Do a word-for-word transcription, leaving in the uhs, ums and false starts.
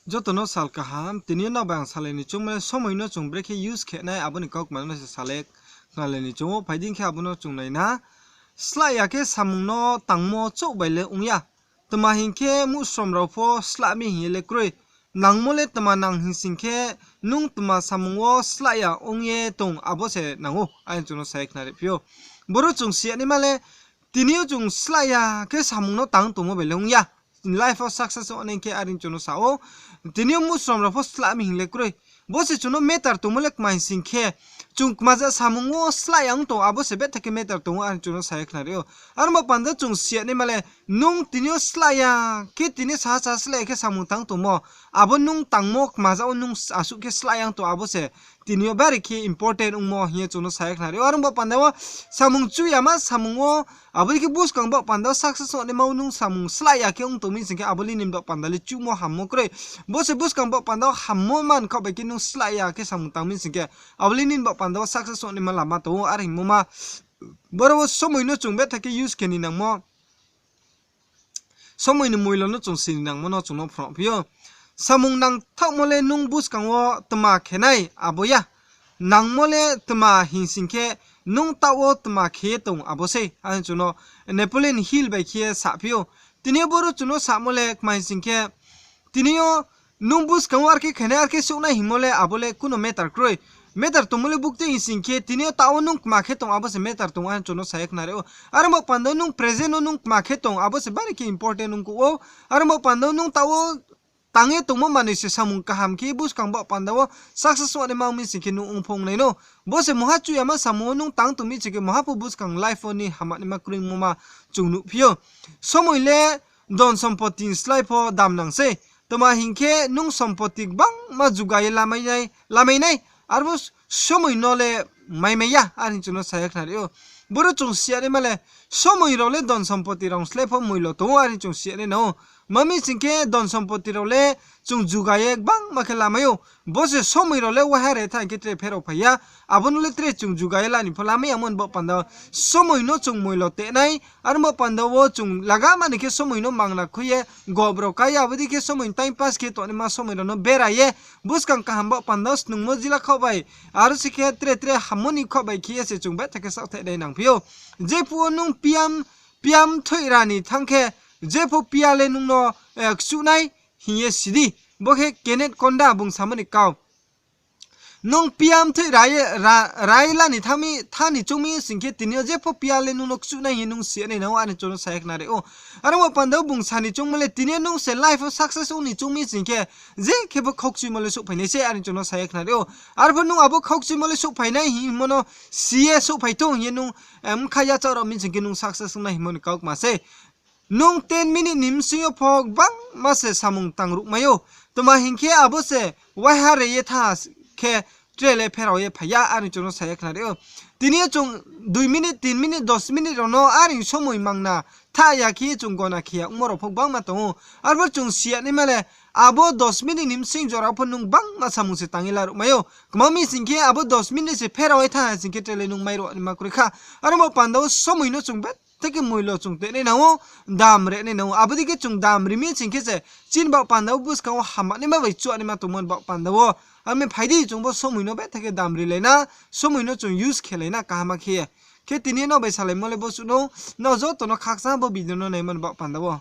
Joto no sal kaham, tini yo nrao bai ang salai ni choungmo le somoi no chung brekhe use khe nai abo ni kaukma no se salai khnalai ni choung ou. Phai di hing khe abo no chung nai na. Slahya khe samung no tangmo chouh bai le ong ya. Tma hing khe muhsrom rao pho slah mi hing ye le kroi. Nangmo le tma nang hing sing khe, nung tma samung wo slahya ong ye tong abo se nang ou, are chung no sa ye khnari phi ou. Boro chung si ya naima le, tini yo chung slahya khe samung no tang tongmo bai le ong ya. Life wo success ong nai khe are chung no sa ou. Tini yo muhsrom rao pho slah mi hing le kroi. Bo se chung no matter tongmo le kma hing sing khe, chung kmaja samung wo slahya ong tong abo se betha khe matter tong ou are chung no sa ye khnari ou. Aro bo panda chung si ya naima le, nung tini yo slahya khe tini saha saha slahya khe samung tang tongmo, abo nung tangmo kmaja wo nung asuh khe slahya ong tong abo se tini yo bari khe important ongmo hing ye chung no sa ye khnari ou. Aro bo panda wo samung chuh yama samung wo, abo dei khe buskang baoh panda wo success ong naima wo nung samung slahya khe ong tong mi sing khe abo le nini baoh panda le chuhmo hammo kroi. Bo se buskang baoh panda wo hammo man khaoh bai khe nung slahya khe samung tang mi sing khe, abo le nini baoh panda wo success ong naima lama tong ou are hingmo ma. Boro wo somoi no chung betha khe use khe ni nangmo. Somoi ni moilo no chung si ni nangmo no chung no phrung phi ou. Samung nangthaohmo le nung buskang wo tma khe nai abo ya. Nangmo le tma hing sing khe, nung taoh wo tma khe ye tong abo sei, are chung no Napoleon Hill bai khe ye saphi ou. Tini yo boro chung no samo le kma hing sing khe, tini yo nung buskang wo are khe khe nai, are khe souhnai hingmo le abo le kuno matter kroi. Matter tongmo le buktui hing sing khe, tini yo taoh wo nung tma khe tong abo se matter tong ou are chung no sa ye khnari ou. Aro bo panda wo nung present wo nung tma khe tong abo se bari khe important ong kuh ou. Aro bo panda wo nung taoh wo tang ye tongmo manoi se samung kaham khe buskang baoh panda wo success ong naima ong mi sing khe nung ong pho ong nai no. Bo se mungha chuh yama samung wo nung tang tong mi sing khe mungha pho buskang life wo ni hamya naima kroi ongmo ma chung nuhphi ou. Somoi le don sompoti ni slái pho dam nang sei. Tma hing khe nung sompoti gbangma juga ye lamai nai, lamai nai, arphuh somoi no le maimai ya, are chung no sa ye khnari ou. Boro chung si ya naima le, somoi rao le don sompoti rao ni slái pho moilo tong ou, are chung si ya nai nang ou. Tma mi sing khe don sompoti rao le chung juga ye gbangma khe lamai ou. Bo se somoi rao le waiha re thanng khe tre pherao phai ya. Abo no le tre chung juga ye la ni pho lamai ya mo ni baoh panda wo. Somoi no chung moilo te nai, aro baoh panda wo chung laga mani khe somoi no mangna khui ye, gob rao kai ye, abo dei khe somoi time pass khe tongnaima somoi rao no bera ye, buskang kaham baoh panda wo snungmo jila khaoh bai, aro se khe tre tre hammo ni khaoh bai khe ye se chung betha khe saohthaih nai nangphi ou. Jephuh wo nung piam, piam thoih ra ni thanng khe, jepho pia le nung no, eh, kchuh nai hing ye si di. Bo khe Kenneth Counda bung samo ni kau. Nung piam thoih ra ye, ra, ra ye la ni thanng mi, thanng ni choung mi sing khe tini yo jepho pia le nung no kchuh nai hing ye nung si ya nai nang ou, are chung no sa ye khnari ou. Aro baoh panda wo bung sa ni choungmo le tini yo nung se life wo success ong ni choung mi sing khe, je khe bo khaukchuimo le souhphai nai sei, are chung no sa ye khnari ou. Arphuh nung abo khaukchuimo le souhphai nai hingmo no si ye souhphai thou hing ye nung, em, bkha yachaoh rao mi sing khe nung success ong nai hingmo ni kau kma sei. Nung ten minute ni bsing yo pho gbangma se samung tang ruhmai ou. Tma hing khe abo se waiha re ye tha khe tre le pherao ye phai ya, are chung no sa ye khnari ou. Tini yo chung dui minute, tin minute, dos minute rao no are somoi mangna tha ya khe chung gona khe ya ongmo rao pho gbangma tong ou. Arphuh chung si ya naima le, abo dos minute ni bsing jora pho nung gbangma samung se tang ye la ruhmai ou. Kma mi sing khe abo dos minute se pherao ye tha sing khe tre le nung mai ruh naima kroi kha. Aro baoh panda wo somoi no chung betha khe moilo chung te nai nang ou, dam ri nai nang ou. Abo dei khe chung dam ri mi sing khe se, chini baoh panda wo buskang wo hamya naima bai chuh naima tongmo ni baoh panda wo. Aro mi phai di chung bo somoi no betha khe dam rilai na, somoi no chung use khelai na kaham khe ye. Khe tini yo nrao bai salaimo le bo suh no, nrao joto no khakchang bo video no naimo ni baoh panda wo.